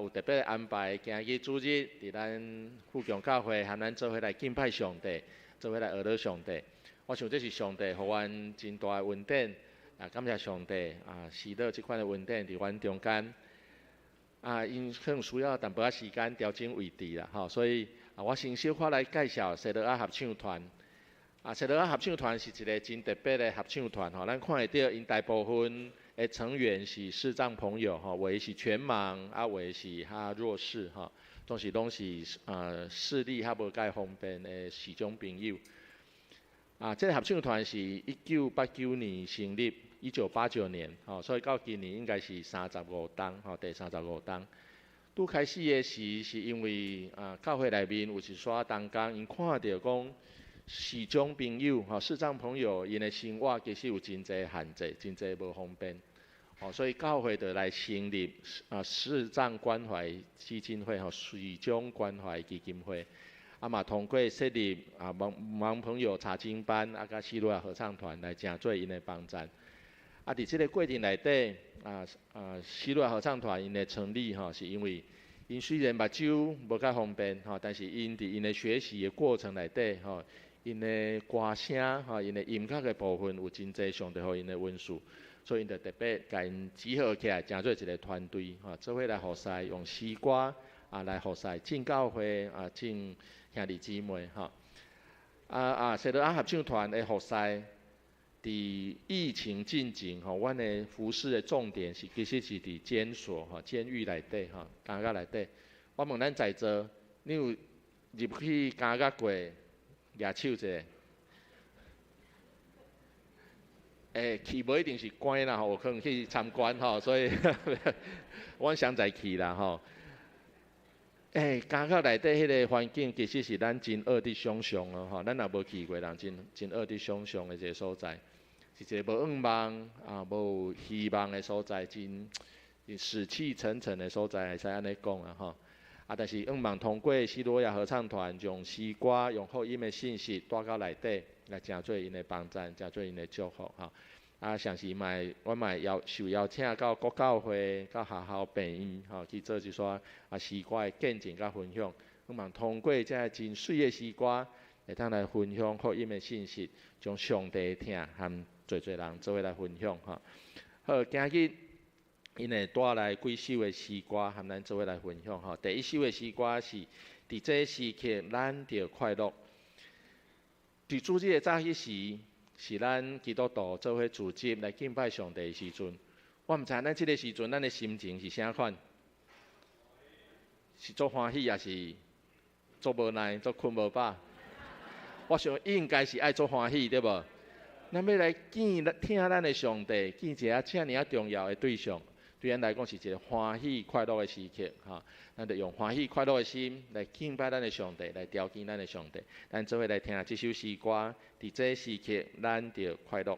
有特別的安排，今日主日佇咱富強教會和咱做伙來敬拜上帝，做伙來學樂上帝。我想這是上帝予阮真大的恩典，啊，感謝上帝啊，賜予這款的恩典佇阮中間。啊，因可能需要淡薄仔時間調整位置啦，吼，所以啊，我先小可來介紹西羅亞合唱團。啊，西羅亞合唱團是一個真特別的合唱團，吼，咱看會著𪜶大部分的成員是視障朋友，吼，有的是全盲，啊，有的是較弱視，吼，攏是視力較無蓋方便的視障朋友。啊，這個合唱團是1989年成立，1989年，吼，所以到今年應該是三十五冬，吼，第三十五冬。拄開始的時，是因為啊，教會內面有一撮同工，𪜶看著講視障朋友，吼，視障朋友，𪜶的生活其實有真濟限制，真濟無方便，吼，所以教會就來成立啊視障關懷基金會，吼，視障關懷基金會。啊嘛通過設立啊盲盲朋友查經班，啊佮西羅亞合唱團來成做𪜶的幫贊。啊，佇這個過程內底，啊西羅亞合唱團𪜶的成立吼，是因為𪜶雖然目睭無較方便吼，但是𪜶佇𪜶的學習的過程內底吼，𪜶的歌聲吼，𪜶的音樂的部分有真濟上帝予𪜶的恩賜，所以𪜶就特別共𪜶集合起來，成做一個團隊吼，做伙來服侍，用詩歌啊來服侍進教會啊進兄弟姊妹吼。啊，西羅亞合唱團的服侍，佇疫情進前吼，阮的服侍的重點是其實是佇監所吼、監獄內底吼、監獄內底。我問咱在座，你有入去監獄過？舉手一下。欸，去無一定是關啦吼，有可能去參觀吼，所以阮想在去啦吼。欸，監獄內底彼個環境其實是咱真惡佇想像哦吼，咱若無去過人真真惡佇想像的一個所在，是一個無願望啊、無希望的所在，真死氣沉沉的所在，會使按呢講啊吼。啊，但是向望通過西羅亞合唱團，用詩歌、用福音的信息帶到內底，來成做𪜶的幫贊，成做𪜶的祝福吼。啊，上時嘛會，阮嘛會邀受邀請到國教會、到學校、病院吼去做一撮啊詩歌的見證佮分享。向望通過這个真媠的詩歌，會當來分享福音的信息，將上帝的疼和濟濟人做伙來分享吼。好，今日𪜶會帶來幾首的詩歌，和咱做伙來分享吼。第一首的詩歌是：佇這時刻，咱著快樂。佇主日的早起時，是咱基督徒做伙聚集來敬拜上帝的時陣。我毋知咱這个時陣，咱的心情是啥款？是足歡喜，抑是足無奈、足睏無飽？我想應該是愛足歡喜，對無？咱欲來見、聽咱的上帝，見一个遮爾仔重要的對象，對咱來講是一个歡喜快樂的時刻，吼。咱就用歡喜快樂的心來敬拜咱的上帝，來朝見咱的上帝。咱做伙來聽這首詩歌，佇這時刻，咱著快樂。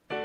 這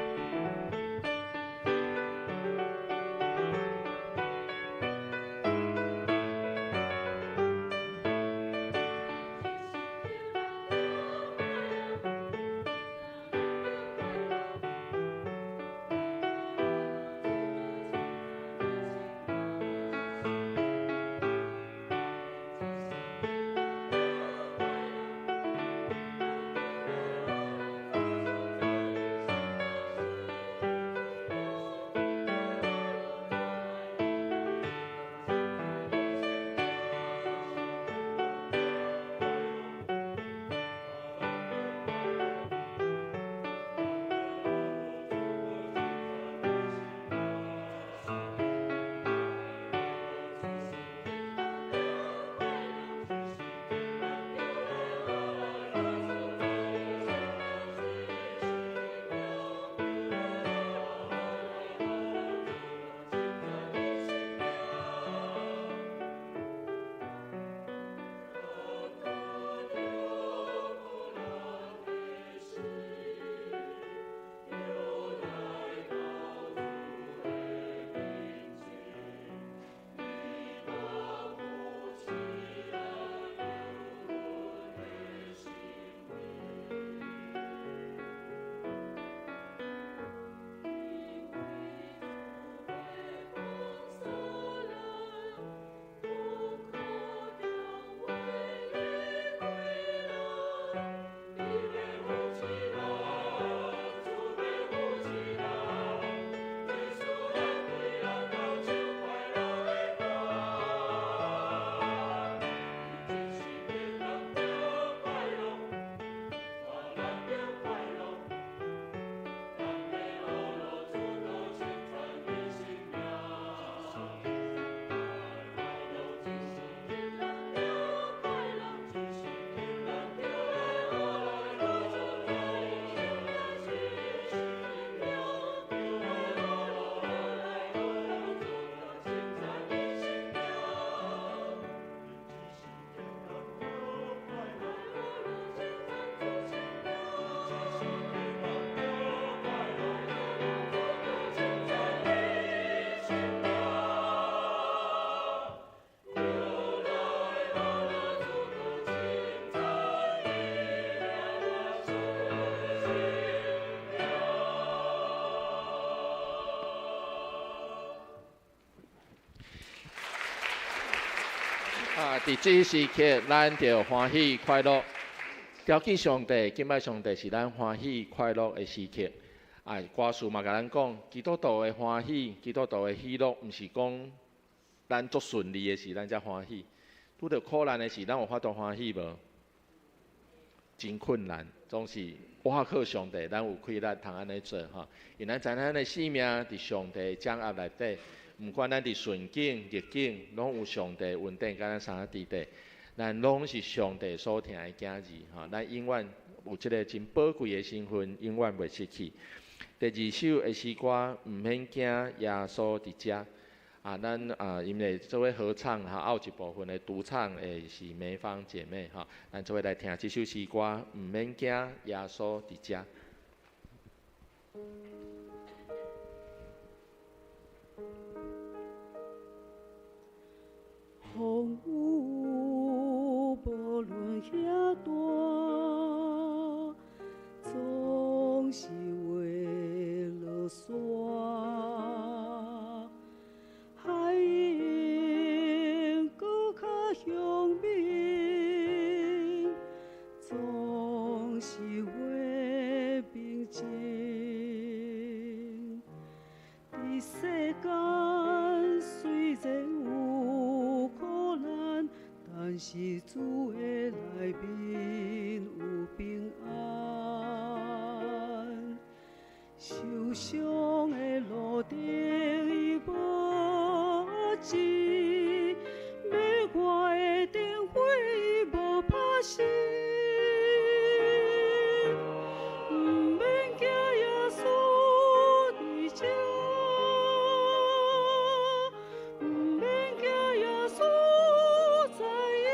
啊，佇這時刻，咱著歡喜快樂。朝見上帝，敬拜上帝是咱歡喜快樂的時刻。啊，歌詞嘛共咱講，基督徒的歡喜，基督徒的喜樂，毋是講咱足順利的時，咱才歡喜。拄著苦難的時，咱有法度歡喜無？真困難，總是倚靠上帝，咱有氣力通按呢做吼。因咱知影咱的性命佇上帝掌握內底，毋管咱佇順境逆境，攏有上帝恩典佮咱相佇底。咱攏是上帝所疼的囝兒吼，咱永遠有這个真寶貴的身份，永遠袂失去。第二首的詩歌，毋免驚，耶穌佇遮。啊，咱啊，𪜶會做伙合唱，哈，有一部分的獨唱的是梅芳姐妹，哈，咱做伙來聽這首詩歌，毋免驚，耶穌佇遮。風雨無論遐大，總是會落煞。海湧閣較兇猛，總是會平靜。佇世間雖然有苦難，但是主的內面有平安。受傷的路程伊無止，欲活的燈火伊無拍熄。毋免驚，耶穌佇遮，毋免驚，耶穌知影。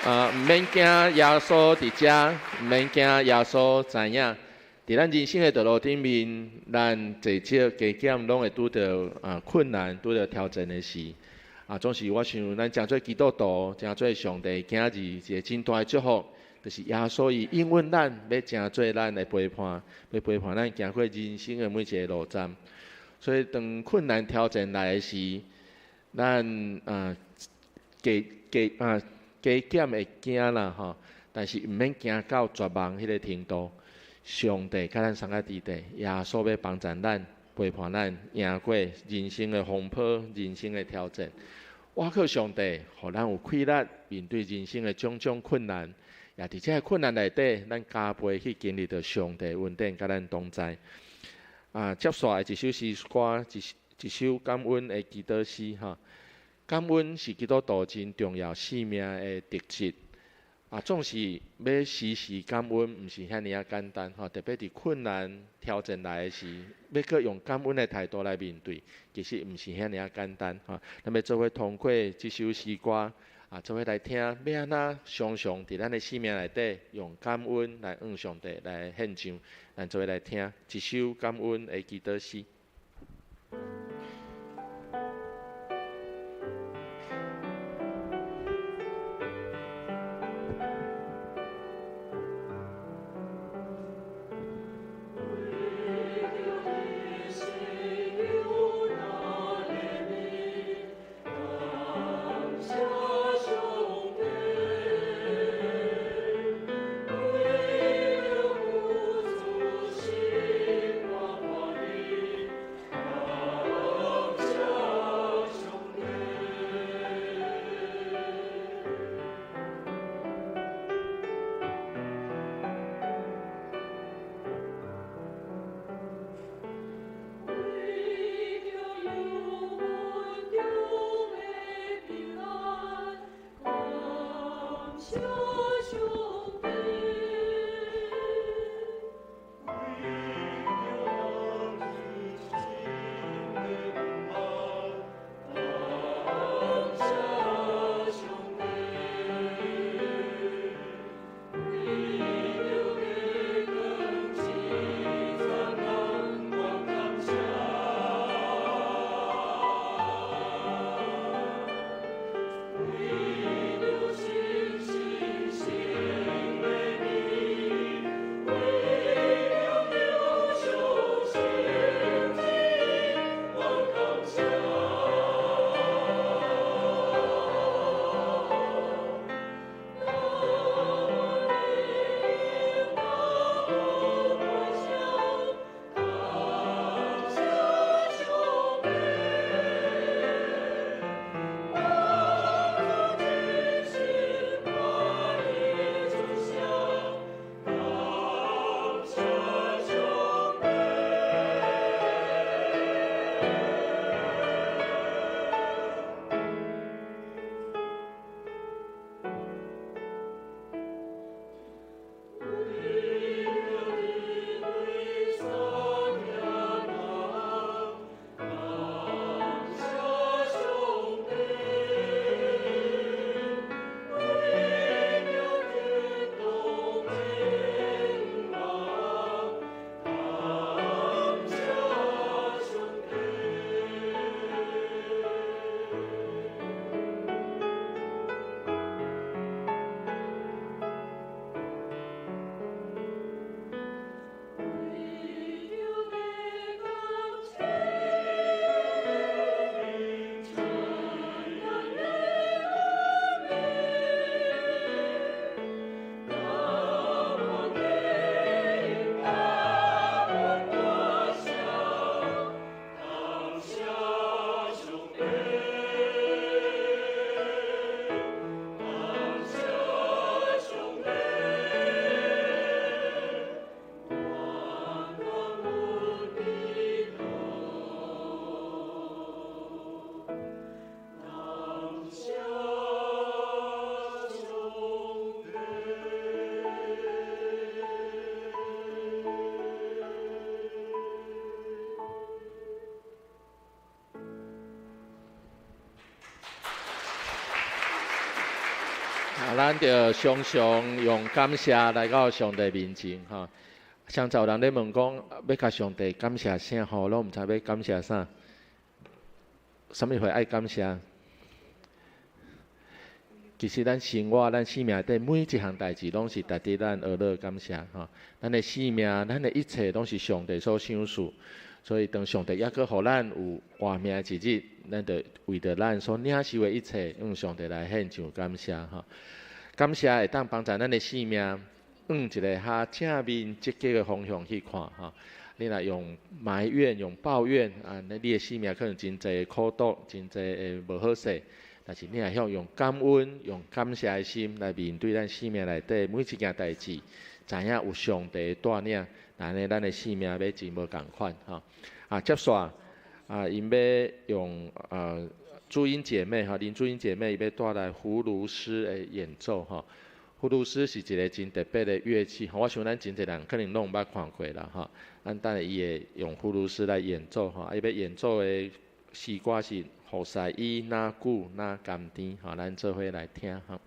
毋免驚，耶穌佇遮，毋免驚，耶穌知影。佇咱人生的道路頂面，咱濟少加減攏會拄著困難、拄著挑戰的時。總是我想，咱成做基督徒，成做上帝囝兒，一个真大的祝福，就是耶穌伊應允咱，欲成做咱的陪伴，欲陪伴咱行過人生的每一个路站。所以當困難挑戰來的時，咱加加啊加減會驚啦吼，但是毋免驚到絕望彼个程度。上帝佮咱相佮佇咧，耶穌欲幫助咱，陪伴咱，贏過人生的風波、人生的挑戰。倚靠上帝，予咱有氣力面對人生的種種困難。也佇這个困難內底，咱加倍去經歷著上帝恩典，佮咱同在。接紲的一首詩歌，一首感恩的祈禱詩吼。感恩是基督徒真重要生命的特質。總是欲時時感恩，毋是遐爾仔簡單吼。特別佇困難挑戰來的時，欲閣用感恩的態度來面對，其實毋是遐爾仔簡單吼。咱欲做伙通過這首詩歌，做伙來聽，欲按怎常常佇咱的生命內底用感恩來向上帝來獻上。咱做伙來聽這首感恩的祈禱詩。為著咱就常常用感謝來到上帝面前吼。上晝有人咧問講，欲共上帝感謝啥吼，攏毋知欲感謝啥。啥物貨愛感謝？其實咱生活、咱生命內底每一項代誌，攏是值得咱學樂感謝吼。咱的生命、咱的一切，攏是上帝所賞賜。所以當上帝猶閣予咱有活命的一日，咱就為著咱所領受的一切，向上帝來獻上感謝吼。感謝會當幫助咱的生命往一个較正面積極的方向去看吼。你若用埋怨、用抱怨啊，那你的生命可能真濟苦毒，真濟的無好勢。但是你若曉用感恩、用感謝的心來面對咱生命內底每一件代誌，知影有上帝帶領，按呢咱的生命欲真無仝款吼。啊，接續啊，𪜶欲用朱英姐妹吼，林朱英姐妹伊欲帶來葫蘆絲的演奏吼。葫蘆絲是一个真特別的樂器，我想咱真濟人可能攏毋捌看過啦吼。咱等下伊會用葫蘆絲來演奏吼，伊欲演奏的詩歌是《服侍伊若久若甘甜》吼，咱做伙來聽吼。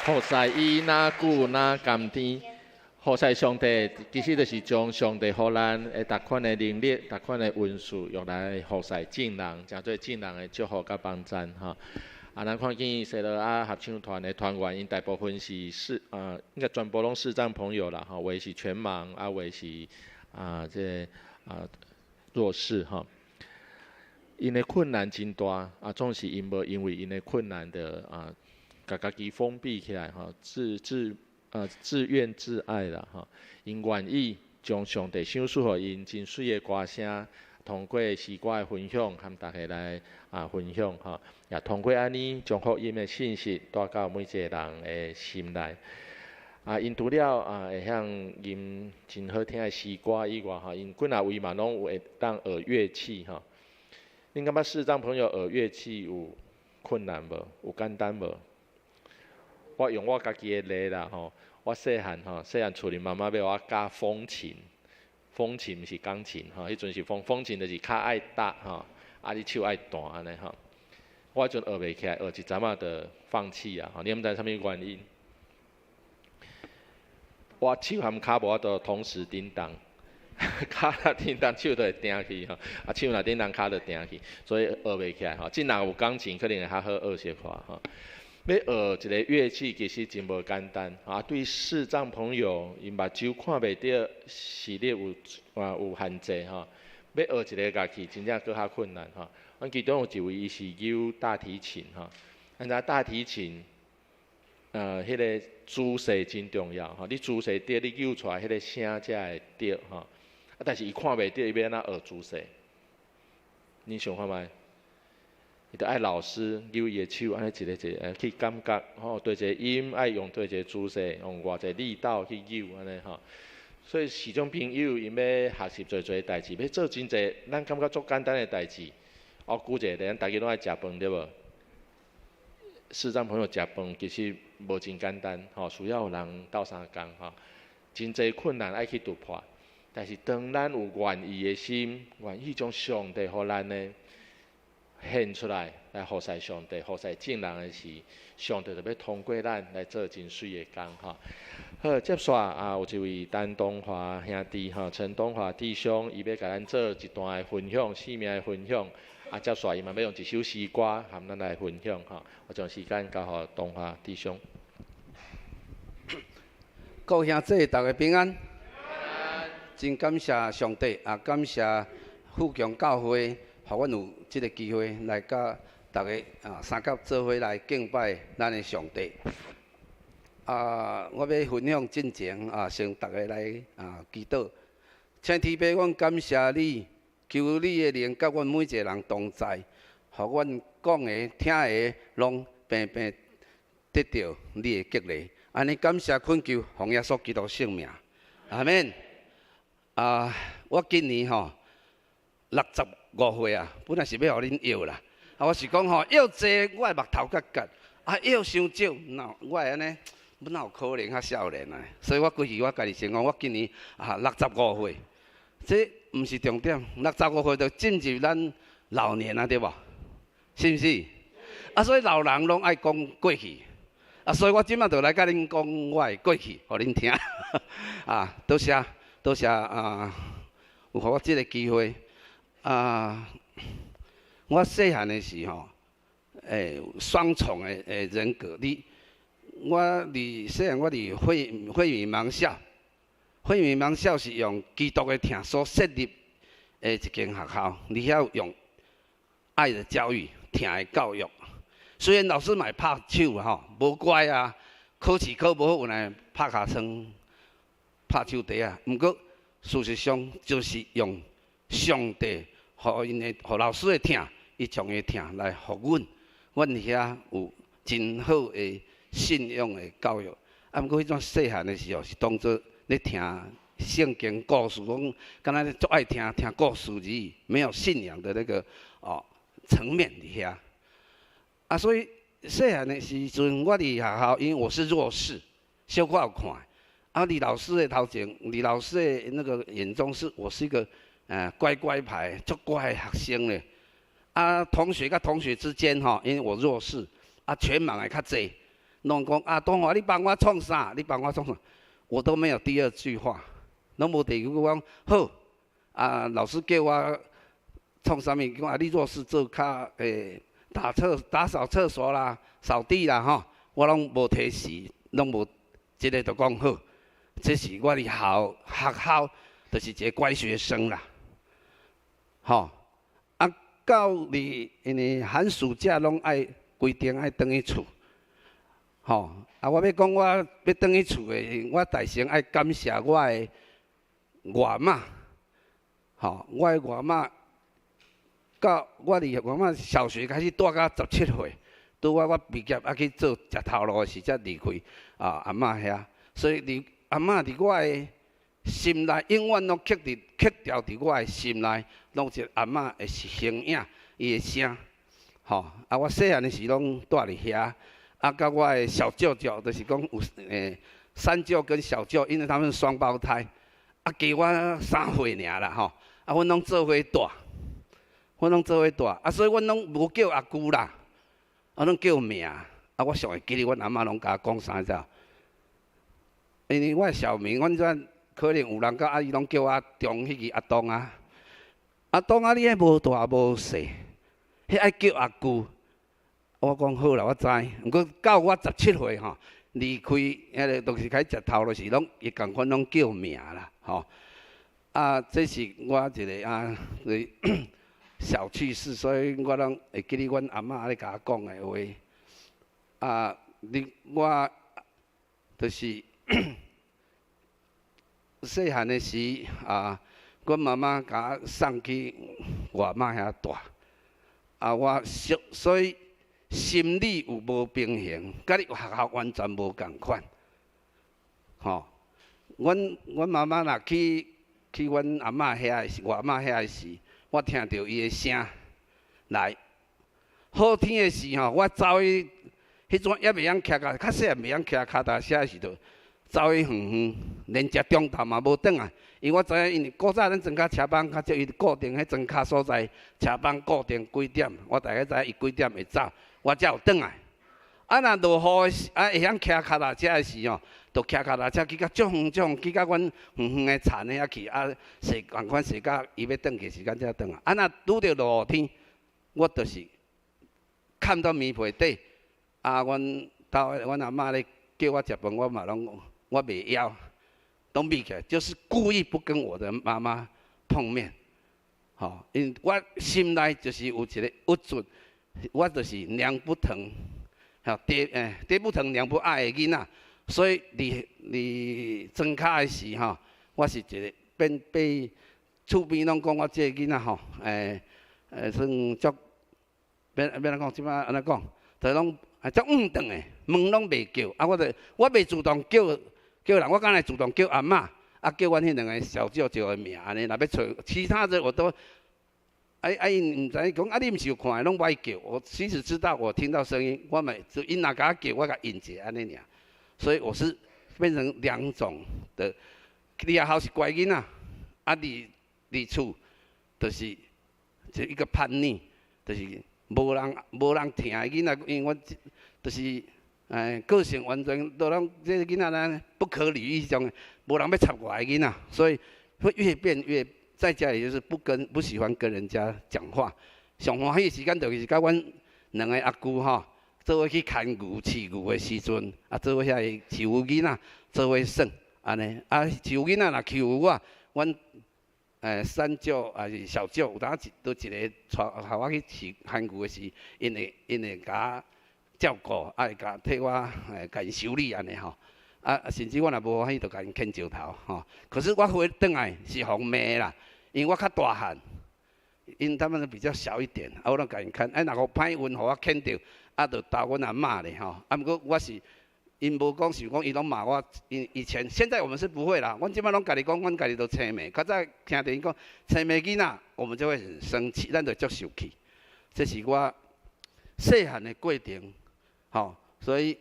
服侍伊若久若甘甜，服侍上帝，其實就是將上帝予咱的逐款的能力、逐款的恩賜，用來服侍眾人，成做眾人的祝福佮幫贊吼。啊，咱看見西羅亞合唱團的團員，𪜶大部分是視啊，應該全部攏視障朋友啦，吼，有的是全盲，啊，有的是啊，這個啊弱視吼。𪜶的困難真大，啊，總是𪜶無因為𪜶的困難的啊，共家己封閉起來吼，自怨自艾啦吼，𪜶願意將上帝賞賜予𪜶真媠的歌聲，通過詩歌的分享，和大家來啊分享吼，也通過按呢將福音的信息帶到每一個人的心內。啊，𪜶除了啊會曉吟真好聽的詩歌以外，吼，𪜶幾若位嘛攏有會當學樂器吼。恁感覺視障朋友學樂器有困難無？有簡單無？我用我家己的例啦吼，我細漢吼，細漢厝裡媽媽欲我教風琴，風琴毋是鋼琴吼，彼陣是風琴，就是跤愛踏吼，啊你手愛彈按呢吼。我彼陣學袂起來，學一陣仔就放棄啊！吼，你毋知啥物原因？我手含跤無法度同時振動，跤若振動手就會定去吼，啊手若振動跤就定去，所以學袂起來吼。這若有鋼琴可能會較好學小可吼。欲學一个樂器其實真無簡單，啊，對視障朋友，𪜶目睭看袂著，視力有限制吼，欲學一个樂器真正閣較困難吼。阮其中有一位伊是扭大提琴吼，咱知大提琴，彼个姿勢真重要吼，你姿勢對，你扭出來彼个聲才會對吼。啊，但是伊看袂著，伊欲按怎學姿勢？你想看覓？伊著愛老師扭伊的手，按呢一个一个去感覺吼，佗一个音愛用佗一个姿勢，用偌濟力道去扭按呢吼。所以視障朋友𪜶欲學習濟濟代誌，欲做真濟，咱感覺足簡單的代誌。我舉一個例，咱逐家攏愛食飯對無？視障朋友食飯其實無真簡單，吼，需要有人鬥相共吼，真濟困難愛去突破。但是當咱有願意的心，願意將上帝予咱的獻出來，來服侍上帝、服侍眾人的時，上帝就欲通過咱來做真媠的工吼。好，接紲啊，有一位陳東華兄弟吼，陳東華弟兄，伊欲共咱做一段的分享，生命的分享。啊，接紲伊嘛欲用一首詩歌和咱來分享吼。我將時間交予東華弟兄。各位兄弟，大家平安。真感謝上帝，也感謝富強教會，予阮有這个機會來佮大家啊三甲做伙來敬拜咱的上帝。啊，我欲分享進前啊，先逐家來啊祈禱。請天父，阮感謝你，求你的靈佮阮每一个人同在，予阮講的、聽的，攏平平得著你的激勵。按呢感謝懇求，奉耶穌基督聖名，阿們。啊，我今年吼65歲啊，本來是欲予恁笑啦。啊，我是講吼，笑濟我的目頭較結，啊，笑傷少，哪我會按呢？哪有可能較少年啊？所以我規氣我家己先講，我今年啊六十五歲，這毋是重點，六十五歲就進入咱老年啊，對無？是毋是？啊，所以老人攏愛講過去，啊，所以我這擺就來共恁講我的過去，予恁聽。啊，多謝多謝啊，有予我這个機會啊。我細漢的時吼，雙重的人格。你我佇細漢，我佇惠民盲校，惠民盲校是用基督的疼所設立的一間學校，而且用愛的教育、疼的教育。雖然老師嘛會拍手吼，無乖啊，考試考無好，有來拍尻川、拍手蹄仔。毋過事實上就是用上帝予𪜶的、予老師的疼，伊將伊疼來予阮，阮遐有真好的信仰的教育。啊，毋過彼陣細漢的時候是當做咧聽聖經故事，講敢若足愛聽聽故事而已，沒有信仰的那個哦層面佇遐。啊，所以細漢的時陣，我佇學校，因為我是弱視，小可有看。啊，佇老師的頭前，佇老師的那個眼中，是我是一個乖乖牌，足乖的學生咧。啊，同學佮同學之間吼，因為我弱視，啊，全盲的較濟，攏講啊，東華你幫我創啥？你幫我創啥？我都沒有第二句話，攏無第二句講好。啊，老師叫我創啥物？講啊，你若是做較打掃廁所啦、掃地啦吼，我攏無提示，攏無這个就講好。這是我佇校學校，就是一個乖學生啦，吼。啊，到佇因為寒暑假攏愛規定愛轉去厝，吼。啊，我欲講我欲轉去厝的，我大先愛感謝我的外媽，吼，我的外媽，到我佇外媽小學開始蹛到17歲，拄我畢業啊去做食頭路的時才離開啊阿嬤遐，所以佇阿嬤佇我的心內永遠攏刻佇刻牢佇我的心內，攏一個阿嬤的形影，伊的聲，吼。啊，我細漢的時攏蹛佇遐，啊，佮我的小舅舅，就是講有三舅跟小舅，因為他們是雙胞胎，啊，加我3歲爾啦吼，啊，阮攏做伙蹛，阮攏做伙蹛，啊，所以阮攏無叫阿舅啦，啊，攏叫名，啊，我上會記得阮阿嬤攏共我講啥知？因為我的小名，阮這可能有人佮阿姨攏叫我中彼個阿東啊，阿東啊，你彼無大無細，彼愛叫阿舅。我講好啦，我知。毋過到我17歲吼，離開彼個就是開始食頭路時，攏伊仝款攏叫名啦，吼。啊，這是我一個啊，小趣事，所以我攏會記得阮阿嬤咧共我講的話。啊，你我就是細漢的時啊，阮媽媽共我送去外媽遐蹛。啊，我所以心理有無平衡，佮你學校完全無仝款。吼，阮媽媽若去阮阿嬤遐的時，外媽遐的時，我聽著伊的聲來，好天的時吼，我走去，彼陣猶袂曉騎較較細漢袂曉騎跤踏車的時陣，走去遠遠，連食中晝嘛無轉來，因為我知影，因為古早咱莊跤車班較少，伊固定彼莊跤所在，車班固定幾點，我大概知影伊幾點會走，我才有轉來。啊，若落雨的時，啊會曉騎跤踏車的時吼，就騎跤踏車去到足遠足遠，去到阮遠遠的田遐去，啊，踅仝款踅到伊欲轉去時間才轉來。啊，若拄著落雨天，我就是崁到棉被底，啊，阮兜阮阿嬤咧叫我食飯，我嘛攏我袂枵，攏避開，就是故意不跟我的媽媽碰面，吼，因為我心內就是有一個鬱卒，我就是娘不疼，吼，爹不疼娘不愛的囡仔，所以佇莊跤的時吼，我是一個變被厝邊攏講我這個囡仔吼，算足，欲欲按怎講？這擺按怎講？就攏足毋當的，門攏袂叫，啊，我就我袂主動叫叫人，我敢若主動叫阿嬤，啊，叫阮彼兩個小舅舅的名按呢，若欲揣其他的我都，啊啊𪜶毋知影講，啊你毋是有看的，攏無愛叫。我其實知道，我聽到聲音，我嘛就𪜶若共我叫，我共應者按呢爾。所以我是變成兩種的，佇學校是乖囡仔，啊，佇厝就是就一個叛逆，就是無人疼的囡仔，因為我就是個性完全都攏這個囡仔呢不可理喻種，無人欲插我的囡仔，所以會越變越在家裡就是不喜歡跟人家講話。上歡喜的時間就是佮阮兩個阿舅吼，做伙去牽牛飼牛的時陣，啊，做伙遐個飼牛囡仔做伙耍，按呢，啊，飼牛囡仔若欺負我，阮三舅抑是小舅，有當一都一個帶予我去飼牽牛的時，𪜶會共我照顧，啊會共替我共𪜶修理按呢吼。啊，甚至我若無歡喜，就共𪜶牽石頭吼。可是我回轉來是予罵啦，因為我較大漢，𪜶他們比較小一點，啊，我攏共𪜶牽，啊，若予歹運予我牽著，啊，就投阮阿嬤咧吼。啊，毋過我是，𪜶無講想講，伊攏罵我。以以前，現在我們是不會啦。阮這擺攏家己講，阮家己都青盲。較早聽著𪜶講青盲囡仔，我們就會很生氣，咱就足受氣。這是我細漢的過程，吼。所以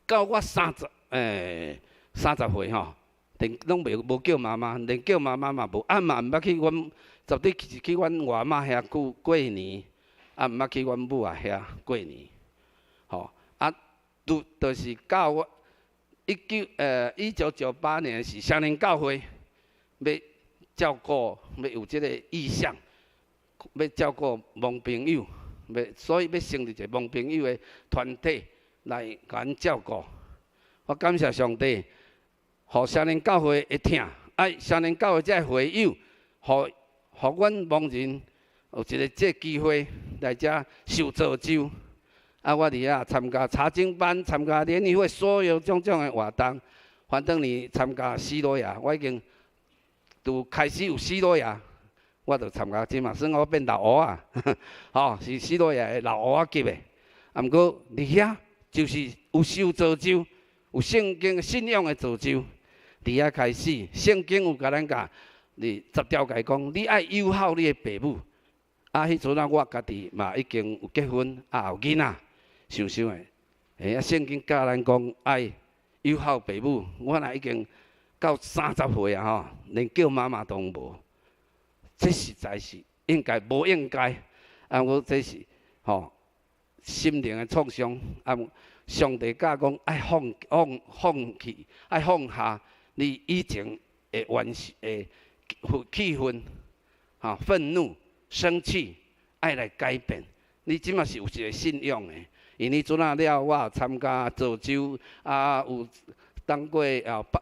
到我30歲吼，連攏袂無叫媽媽，連叫媽媽嘛無，啊嘛毋捌去阮，絕對是去阮外媽遐過過年，啊毋捌去阮母仔遐過年，吼啊。拄就是到我1998年是双连教会欲照顾，欲有這个意向，欲照顾盲朋友，欲所以欲成立一个盲朋友的团体来共阮照顾。我感谢上帝，予双连教会的疼，啊，双连教会这个会友，予阮盲人有一个这机会来遮受造就。啊，我伫遐参加查经班、参加联谊会，所有种种的活动。反正你参加西罗亚，我已经拄开始有西罗亚，我就参加。这嘛算我变老乌仔，吼，是西罗亚的老乌仔级的。啊，毋过伫遐就是有受造就，有圣经信仰的造就。伫遐开始，圣经有共咱教，伫十条诫讲，你爱友好你的爸母。啊，彼阵啊，我家己嘛已经有结婚，啊有囡仔，想想的，啊，圣经教咱讲爱友好爸母，我若已经到30岁啊吼，连叫妈妈都无，这实在是应该无应该，啊，我这是吼心灵的创伤，啊，上帝教讲爱放放放弃，爱放下你以前的怨的气愤，吼愤怒。生气，爱来改变。你这马是有一个信仰的，因为阵仔了，我有参加造就，啊，有当过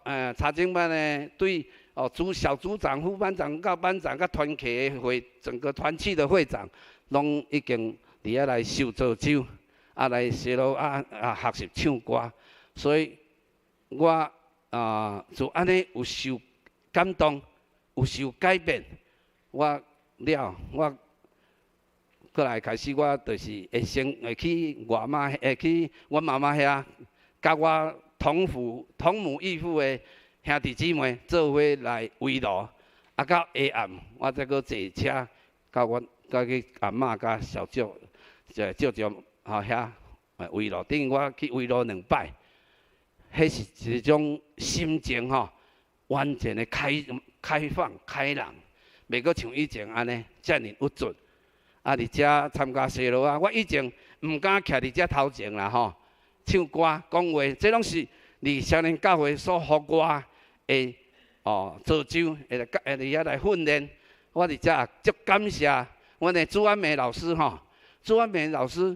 啊，查经班的对哦，组小组长、副班长、到班长、佮团契的会，整个团契的会长，拢已经伫遐来受造就，啊，来西罗亚啊学习唱歌，所以我啊就按呢有受感动，有受改变，我。了，我过来开始，我就是会先会去外妈，会去阮妈妈遐，佮我同父同母异父的兄弟姊妹做伙来围炉，啊，到下暗，我才阁坐车到阮，佮去阿嬷佮小舅、舅舅吼遐围炉，等于我去围炉两摆，彼是一种心情吼，完全的开开放开朗。袂阁像以前按呢，遮尔郁卒。啊，伫遮参加西罗亚，我以前毋敢徛伫遮头前啦吼，唱歌、讲话，这拢是伫双连教会所予我的哦造就，会来会伫遐来训练。我伫遮也足感谢阮的朱安梅老师吼，朱安梅老师，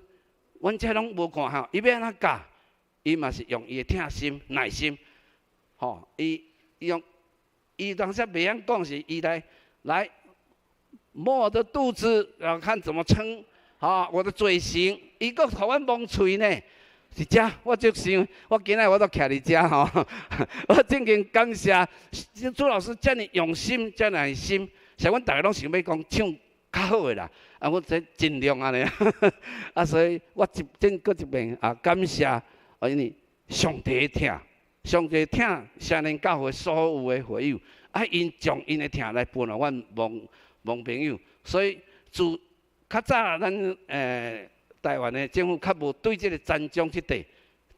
阮这拢无看吼，伊欲按怎教，伊嘛是用伊的疼心、耐心，吼，伊用伊当时袂晓讲时，伊来。来摸我的肚子，然后看怎么撑，啊，我的嘴型，伊阁予阮摸喙呢。伫遮，我就想，我今仔我都徛伫遮吼，我真经感谢朱老师遮尔用心，遮耐心，像阮逐个拢想欲讲唱较好的啦，啊，我这尽量按呢，啊，所以我一真阁一遍啊，感谢，啊，因为上帝疼，上帝疼双连教会所有的会友。啊！𪜶将𪜶的疼来分予阮盲盲朋友，所以自较早咱台湾的政府较无对这个残障这块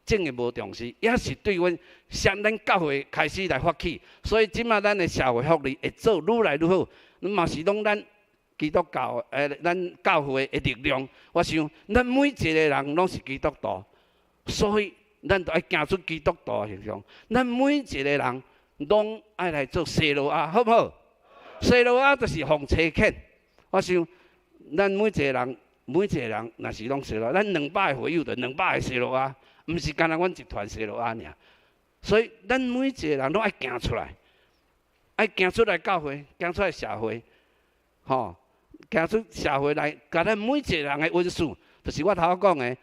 真的无重视，也是对阮向咱教会开始来发起，所以这马咱的社会福利会做愈来愈好，嘛是拢咱基督教咱教会的力量。我想咱每一个人拢是基督徒，所以咱就爱行出基督徒的形象。咱每一个人拢爱来做西罗亚，好毋好？西罗亚就是奉差遣。我想，咱每一个人，每一个人，若是拢西罗亚，咱200个会友就200个西罗亚，毋是干焦阮一团西罗亚尔。所以，咱每一个人拢爱行出来，爱行出来教会，行出来社会，吼，行出社会来，共咱每一个人的恩赐，就是我头仔讲的，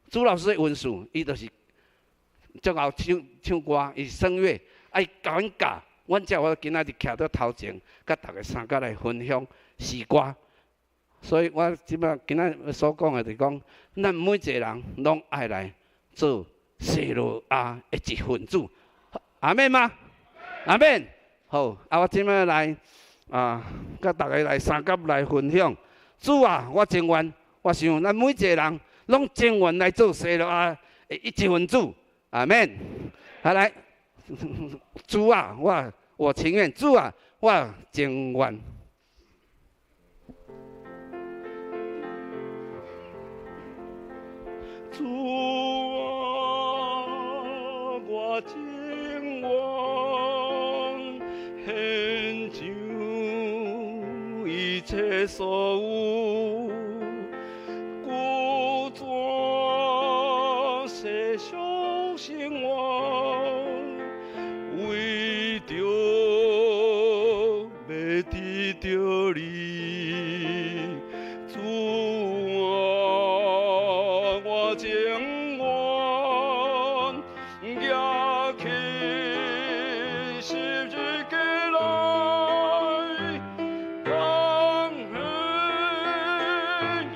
朱老师的恩赐，伊就是足𠢕唱唱歌，伊声乐。爱共阮教，阮才有今仔日徛伫头前，佮逐家相佮来分享诗歌。所以我这马今仔日所讲的，就是讲，咱每一个人拢爱来做西罗亚的一份子。阿们吗？阿们。好，啊，我这马来啊，佮逐家来相佮来分享。主啊，我情愿，我想咱每一个人拢情愿来做西罗亚的一份子。阿们。好来。主啊，我情愿。主啊，我情愿。主啊，我情願獻上一切所有，拒絕世俗生活，為著欲得著你，主啊，我情願舉起十字架來，甘願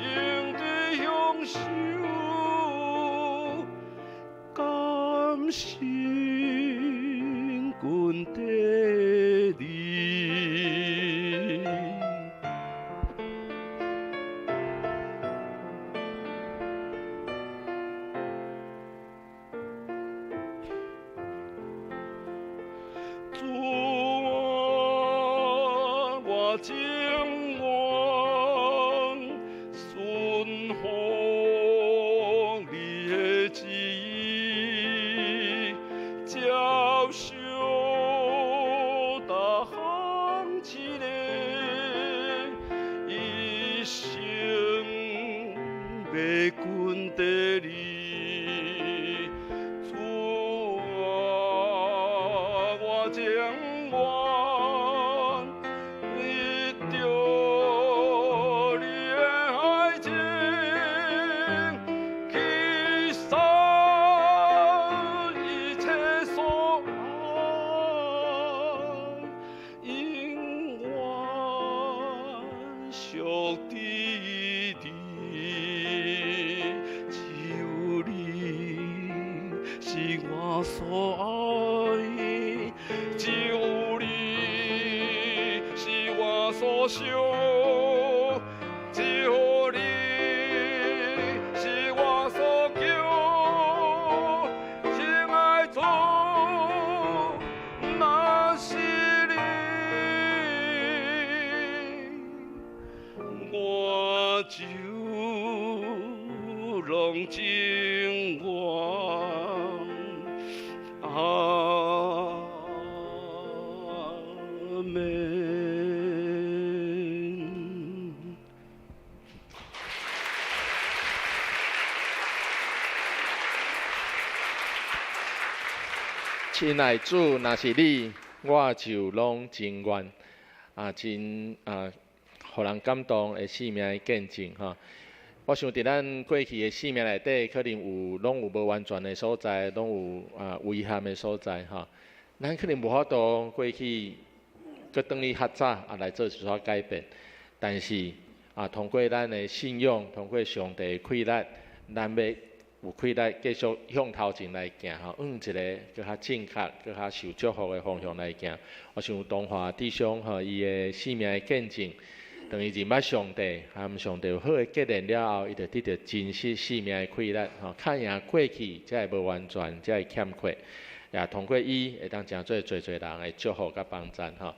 用的享受，甘心跟綴你。主啊，我情願順服你的旨意，接受大項試煉，一生欲跟綴你。主啊，我情願得著你的愛情，棄捨一切所愛，永遠屬於你，只有你是我所愛，只有你是我所想，只有你是我所求。親愛主，若是你，我就攏情願。阿們。親愛主，若是你，我就攏情願。啊，真啊，予人感動的生命的見證吼。我想佇咱過去的生命內底，可能有攏有無完全的所在，攏有啊遺憾的所在吼。咱可能無法度過去，閣轉去較早啊來做一寡改變，但是啊，通過咱的信仰，通過上帝的氣力，咱欲有氣力繼續向頭前來行吼，往一個閣較正確、閣較受祝福的方向來行。我想東華弟兄吼，伊的生命的見證，當伊認捌上帝，含上帝有好的結連了後，伊就得著真實生命的氣力吼，較贏過去這个無完全、這个欠缺，也通過伊會當成做濟濟人的祝福佮幫贊吼。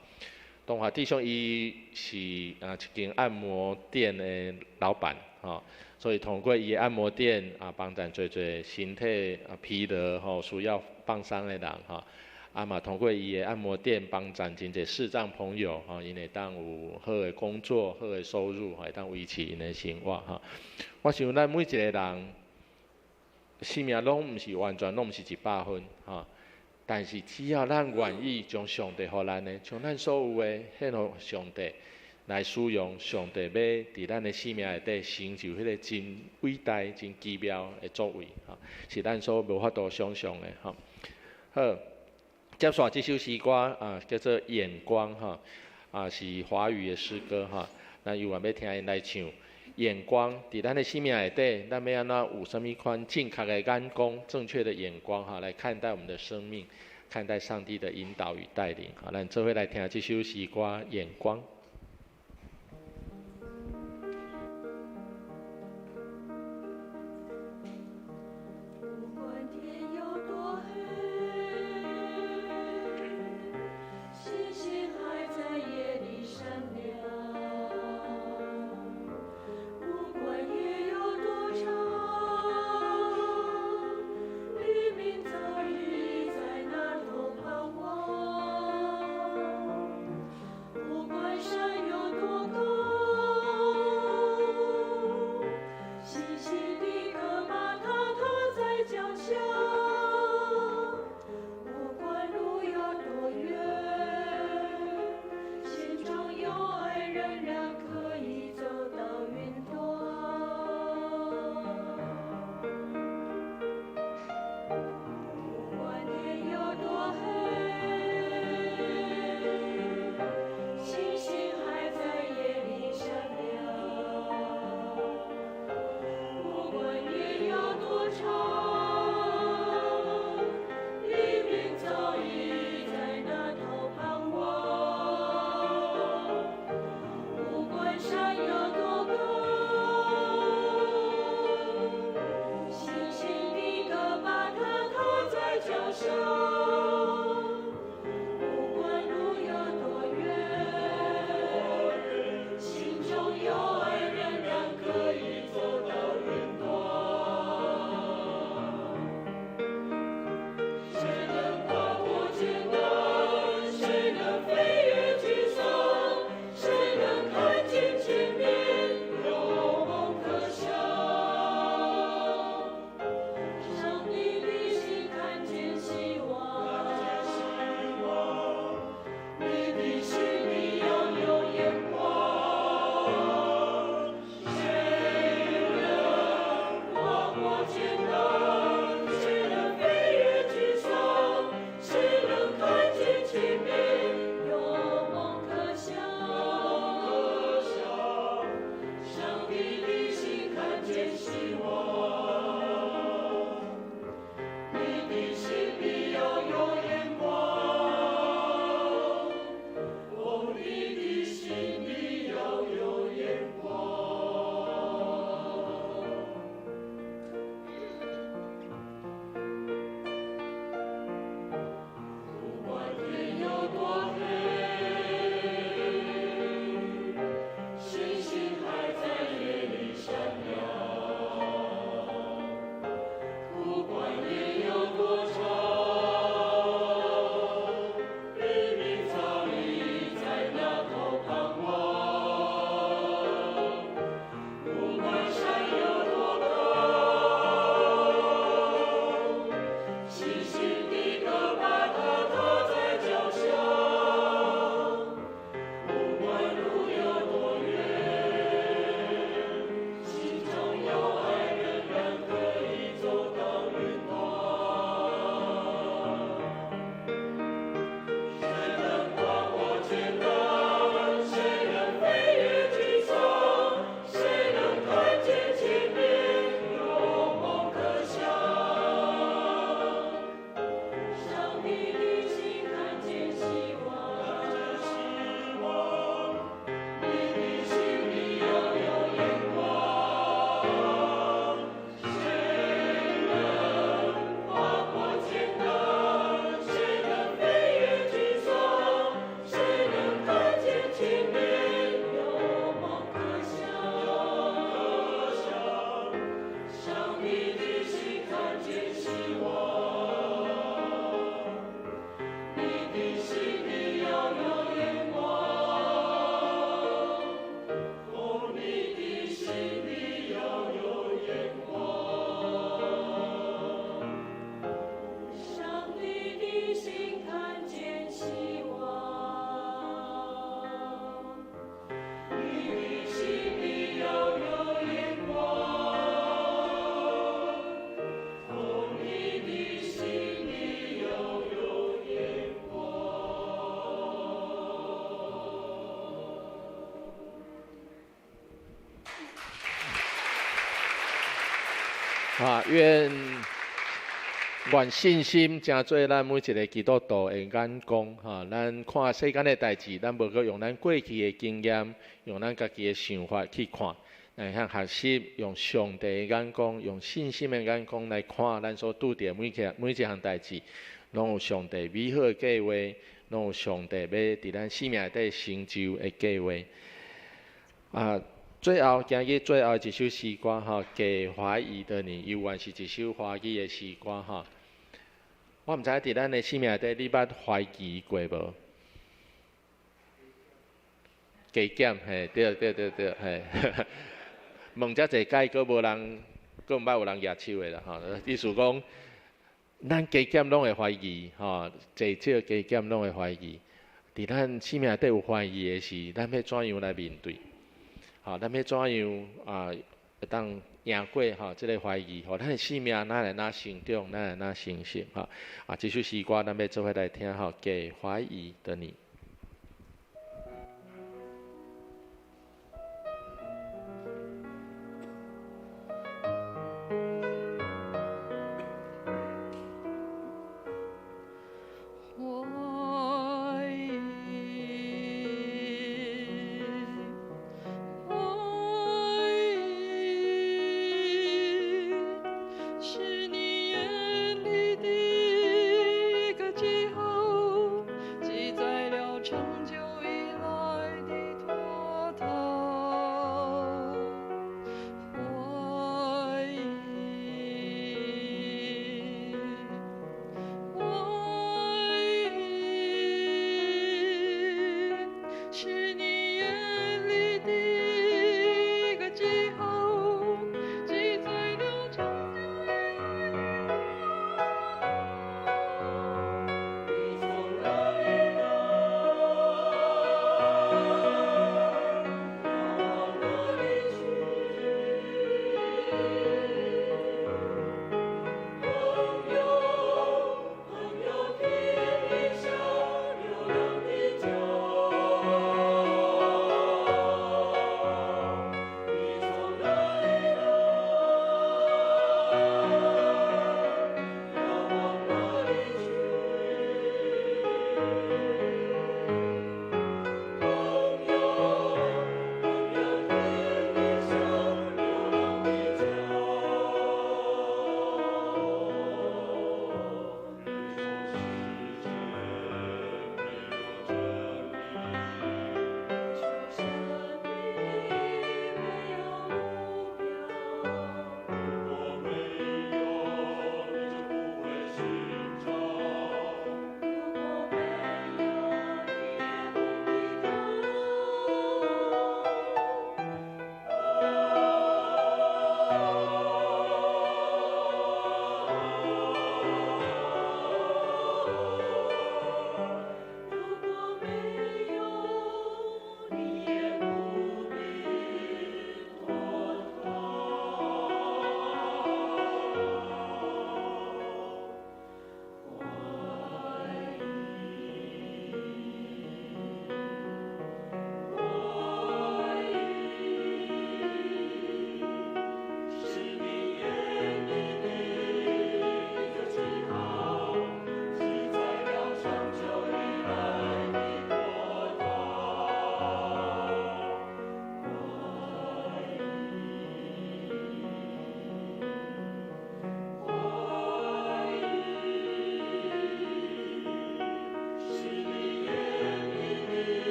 東華弟兄伊是啊一間按摩店的老闆吼，所以通過伊的按摩店啊，幫贊濟濟身體啊疲勞吼需要放鬆的人吼。啊嘛，通過伊的按摩店幫贊真濟視障朋友吼，𪜶會當有好的工作、好的收入，會當維持𪜶的生活吼。我想咱每一個人生命攏毋是完全，攏毋是100分吼。但是只要咱願意將上帝予咱的，將咱所有的獻予上帝來使用，上帝欲佇咱的生命內底成就彼個真偉大、真奇妙的作為，吼，是咱所無法度想像的吼。好，接續這首詩歌啊，叫做《眼光》哈，啊是華語的詩歌哈。咱有緣欲聽𪜶來唱《眼光》，佇咱的生命內底，咱欲按怎有啥物款正確的眼光、正確的眼光哈，來看待我們的生命，看待上帝的引導與帶領。好，咱做伙來聽這首詩歌《眼光》。不管天有多黑，星星還在夜裡閃亮。不管夜有多長，黎明早已在啊，願願信心成做咱每一个基督徒的眼光，哈！咱看世間的代誌，咱無閣用咱過去的經驗，用咱家己的想法去看，來向學習用上帝的眼光，用信心的眼光來看咱所拄著每一每一項代誌，攏有上帝美好的計劃，攏有上帝欲佇咱生命內底成就的計劃。啊！最後，今日最後一首詩歌吼，給懷疑的你，猶原是一首華語的詩歌吼。我毋知佇咱的生命內底，你捌懷疑過無？加減嘿，對對對對嘿。問遮濟擺，閣無人，閣毋捌有人舉手的啦吼。意思講，咱加減攏會懷疑吼，濟少加減攏會懷疑。佇咱生命內底有懷疑的時，咱欲怎樣來面對？吼，咱欲怎樣啊？會當贏過吼這个懷疑，予咱的生命哪會哪成長，哪會哪成熟吼？啊，這首詩歌咱欲做伙來聽吼，給懷疑的你。我